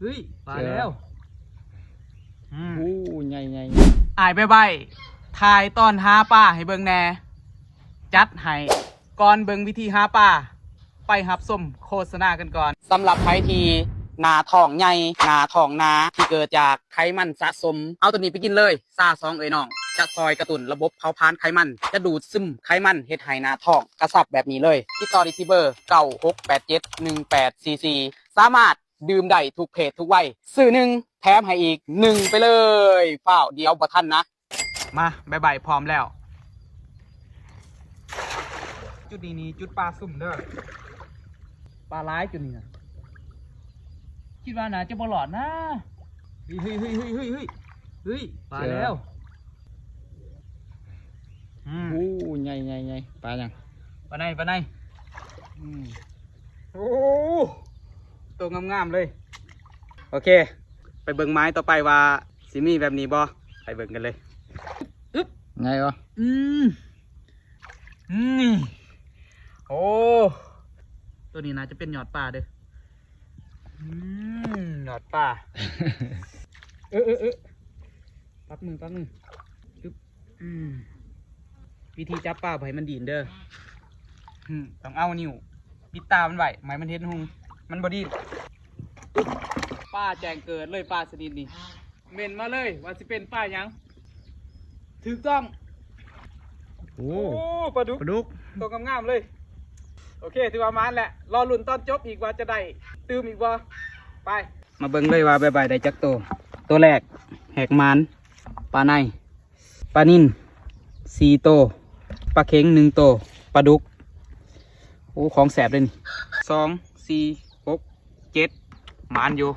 ເຮີ້ຍ ປາແລ້ວ. ອືມ ໂອ້ ໃຫຍ່ໆໆ. ອ້າຍໄບໄບ ຖ່າຍຕອນຫາປາໃຫ້ເບິ່ງແດ່. ຈັດໃຫ້. ກ່ອນເບິ່ງວິທີຫາປາ ໄປຮັບຊົມໂຄສະນາກັນກ່ອນ. ສຳລັບໃຜທີ່ໜ້າທ້ອງໃຫຍ່ ໜ້າທ້ອງໜາ ທີ່ເກີດຈາກໄຂມັນສະສົມ ເອົາໂຕນີ້ໄປກິນເລີຍ ຊາສອງເອີຍນ້ອງ ຈະຊ່ອຍກະຕຸ້ນລະບົບເຜົາຜານໄຂມັນ ຈະດູດຊຶມໄຂມັນ ເຮັດໃຫ້ໜ້າທ້ອງກະຊັບແບບນີ້ເລີຍ. ຕິດຕໍ່ໄດ້ທີ່ເບີ ເກົ້າຫົກແປດເຈັດ ໜຶ່ງແປດສີ່ສີ່ ສາມາດດື່ມໄດ້ທຸກເພດທຸກໄວ. ຊື້ໜຶ່ງ ແຖມໃຫ້ອີກໜຶ່ງໄປເລີຍ. ຟ້າວ ດຽວບໍ່ທັນນະ. ມາ ໄບໄບ ພ້ອມແລ້ວ. ຈຸດນີ້ນີ້ ຈຸດປາຊຸ່ມເດີ. ປາຫຼາຍຈຸດນີ້ນະ. ຄິດວ່າໜ້າຈະບໍ່ລອດນະ. ເຮີ້ຍ ເຮີ້ຍ ປາແລ້ວ. ອືມ ໂອ້ ໃຫຍ່ໆໆ. ປາຫຍັງ? ປາໄນ ປາໄນ. ອືມ ໂອ້ ໂຕງາມໆເລີຍ. ໂອເຄ ໄປເບິ່ງໝາຍຕໍ່ໄປວ່າຊິມີແບບນີ້ບໍ່ ໄປເບິ່ງກັນເລີຍ. ອຶບ ໃຫຍ່ບໍ່? ອືມ ອືມ ໂອ້ ໂຕນີ້ໜ້າຈະເປັນຍອດປາເດີ. ອືມ ຍອດປາ. ເອີ ເອີ ເອີ ປັບມື ປັບມື. ອືມ ວິທີຈັບປາບໍ່ໃຫ້ມັນດີ້ນເດີ. ອືມ ຕ້ອງເອົານິ້ວປິດຕາມັນໄວ້ ບໍ່ໃຫ້ມັນເຫັນຫຸ່ງ ມັນບໍ່ດີ້ນ. ປາແຈ້ງເກີດເລີຍ ປາຊະນິດນີ້. ເມັ້ນມາເລີຍວ່າຊິເປັນປາຫຍັງ. ຖືກຕ້ອງ. ໂອ້ ໂອ້ ປາດຸກ ປາດຸກ ໂຕງາມໆເລີຍ. ໂອເຄ ຖືວ່າໝານແຫຼະ. ລໍລຸ້ນຕອນຈົບອີກວ່າຈະໄດ້ຕື່ມອີກບໍ່. ໄປ ມາເບິ່ງເລີຍວ່າບາຍບາຍໄດ້ຈັກໂຕ. ໂຕແລກແຫກໝານ ປາໄນ. ປານິນສີ່ໂຕ, ປາເຂັງໜຶ່ງໂຕ, ປາດຸກ. ໂອ້ ຂອງແຊບເດ້ນີ້. ສອງ ສີ່ ຫົກ ເຈັດ ໝານຢູ່.